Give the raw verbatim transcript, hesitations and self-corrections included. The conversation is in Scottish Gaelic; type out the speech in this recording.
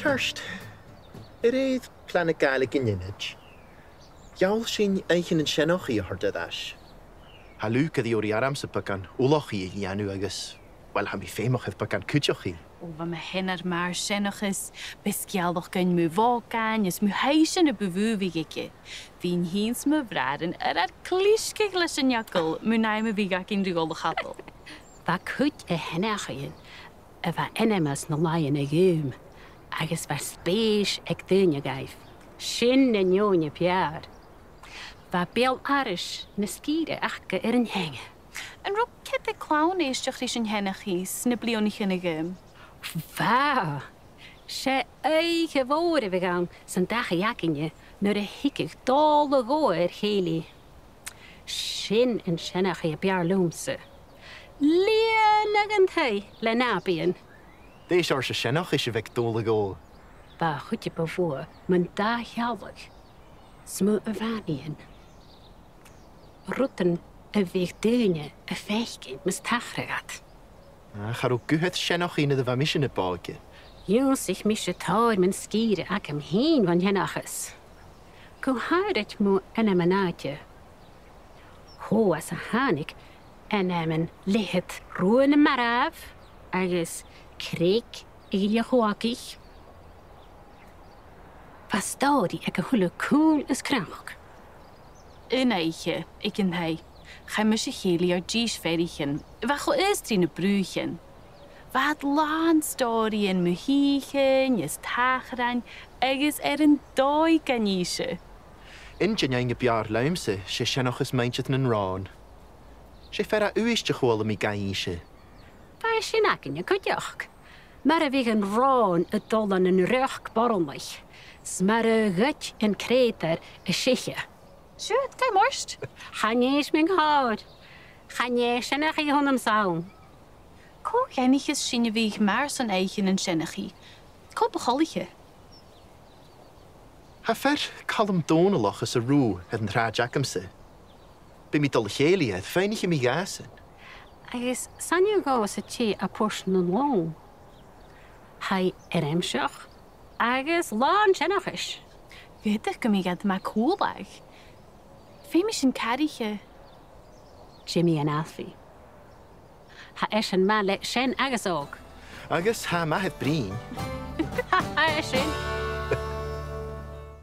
Ceart. A rèir plana Gàidhlig an ionaid, gheall sinn Oidhche nan Seanchaidh a thoirt air ais. Tha Luke ag iarraidh ormsa beagan ullachaidh a dhèanamh agus, uill, tha mi feumach air beagan cuideachaidh. Ò, bha mo sheanair mar sheanchas, b' e sgeulachdan mu bhòcain is mu thaibhsean a bu mhotha a bh' aige. Bhithinn fhìn 's mo bhràithrean air ar clisgeadh leis an eagal mun àm a bhiodh againn ri dhol a chadal. Bha cuid de sheanchaidhean a bha ainmeil sna làithean a dh'fhalbh, agus bha spèis aig daoine dhaibh. Sin na nì a b' fheàrr. Bha beul-aithris na sgìre aca air an teanga. An robh cead aig clann èisteachd ris an t-seanchaidh sna bliadhnaichean a dh'fhalbh? Bha! 'S e oidhche mhòr a bhiodh ann san dachaigh againne nuair a thigeadh Dòmhnall a' Ghobha air chèilidh. Sin an seanchaidh a b' fheàrr leamsa. Lìonadh an taigh le nàbaidhean. Dè seòrsa seanchas a bh' aig Dòmhnall a' Ghobha? Bha a' chuid bu mhotha mun dà shealladh. 'S mu a' bhanrigh. Rudan a bhiodh daoine a' faicinn mus tachradh iad. Ach cha robh guth air seanchaidh nuair a bha mise na b' òige. Dh'ionnsaich mise tòrr mun sgìre agam fhìn bhon t-seanchas. Gu h-àraid mu ainmean-àite. Cò às a thàinig ainmean leithid Rubha nam Marbh agus Creag a' Ghille Chuagaich. Bha stòiridh aig a h-uile cùl is cnoc. Aon oidhche aig an taigh, chaidh mise a chèilidh air dithis pheathraichean a bha cho aosta ri na bruthaichean. Bha iad làn stòiridhean mu shìthichean is tàchrain agus air an dòigh gan innse. An t-seanchaidh a b' fheàrr leamsa, 's e seanchas muinntir nan Ròn. 'S e fear à Uibhist a chuala mi ga innse. Bha sin againne cuideachd. Mar a bhiodh an Ròn a' dol ann an riochd boireannaich, 's mar a ghoid an creutair a seiche. Siuthad, càit am bheil thu? Chan eil mi an còrr. Chan eil seanchaidh a th' annam sam. Cò dh'aithnicheas sinn a bhiodh mar son oidhche nan seanchaidh? Cò bu choltaiche? Tha fear Calum Dòmhnallach às an Rubha air an t-sràid agamsa. Bidh mi a' dol a chèilidh air, faighnichidh mi dhàsan. Agus 's ann a ghabhas e tè à Port nan Long. Tha e eirmseach agus làn seanchais. Dh'fhaodadh gum biodh iad math còmhla. Feumaidh sinn cathraiche. Jimmy an Alfie. Tha esan math le sean agus òg. Agus tha e math air bruidhinn. Tha e sin.